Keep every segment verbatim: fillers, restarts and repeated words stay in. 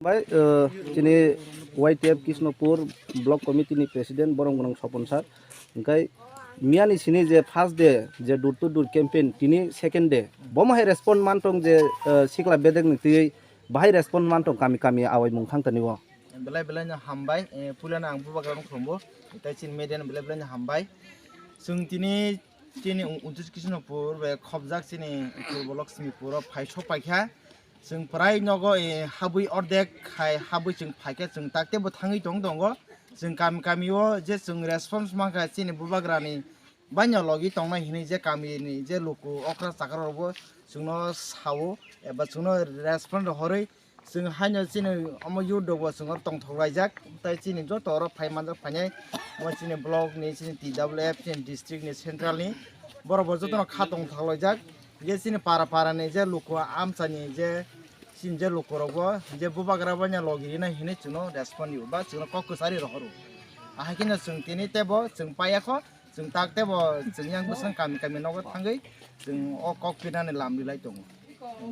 Bai, eh, chini Y T F Krishnapur Block Committee ni President Borong Gwnang Sopon sir, hingkai miyani sini je first day je door to door campaign, tini second day, bomo hai respond mantong je, eh, sikla bedek ni twi bahai respond mantong kami kami awai mung thang tani o. Belai belai no hambai, eh, puilano ang bubagra no khulumbo, tai chini media no belai belai no hambai. Chwng tini chini un-, untris Krishnapur bai khobjak chini Purbo Lakshmipur o phai sok paikha. Chwng prai nogo, eh, habwi ordek khai habwi chwng phaikha, chwng takte bo thangwi tong tongo. Chwng kami kami o je chwng response mankha chini bubagrani baino logi tongnai hinwi je kamini je luku okra chakra rokbo chwngno sao eba chwngno response rok horwi chwng haino chini omo youth rokbo chwng oro tongthok laijak, tai chini joto oro phai manjak phainai, omo chini block ni, chini T W F, chini district ni, central ni, borok bo jotono kha tongthok laijak. Je chini para para ni je luku amchani je chini je luku rokbo je bubagra baino logi rina hinwi chwngno respond rw ba chwngno kok kwchari rohoro. Ahai kheno chwng tini teibo chwng paiya kho. Chwng tak teibo chwng yang bwswng kami kami nogo thangwi chwng o kok pinani lam rilai tongo.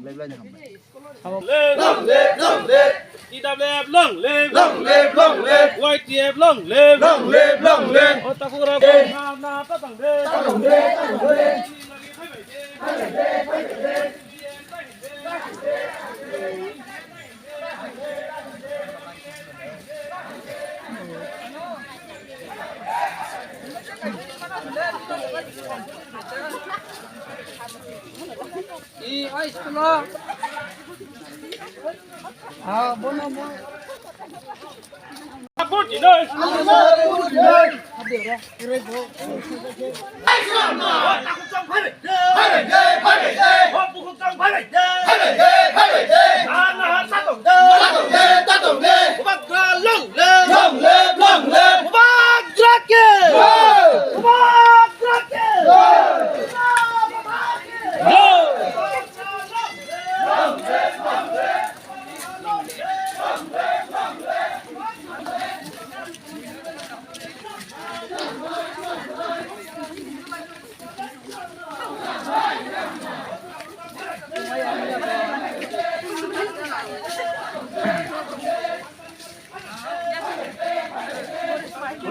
Belai belai ni hambai. Long live, long live, long live. T W F long live. Long live, long live. Y T F long live. Long live, long live. O takhuk rok na na ta tang de. Ta tang de, ta tang de.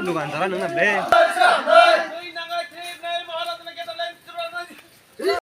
Dukan jalan nang na ble.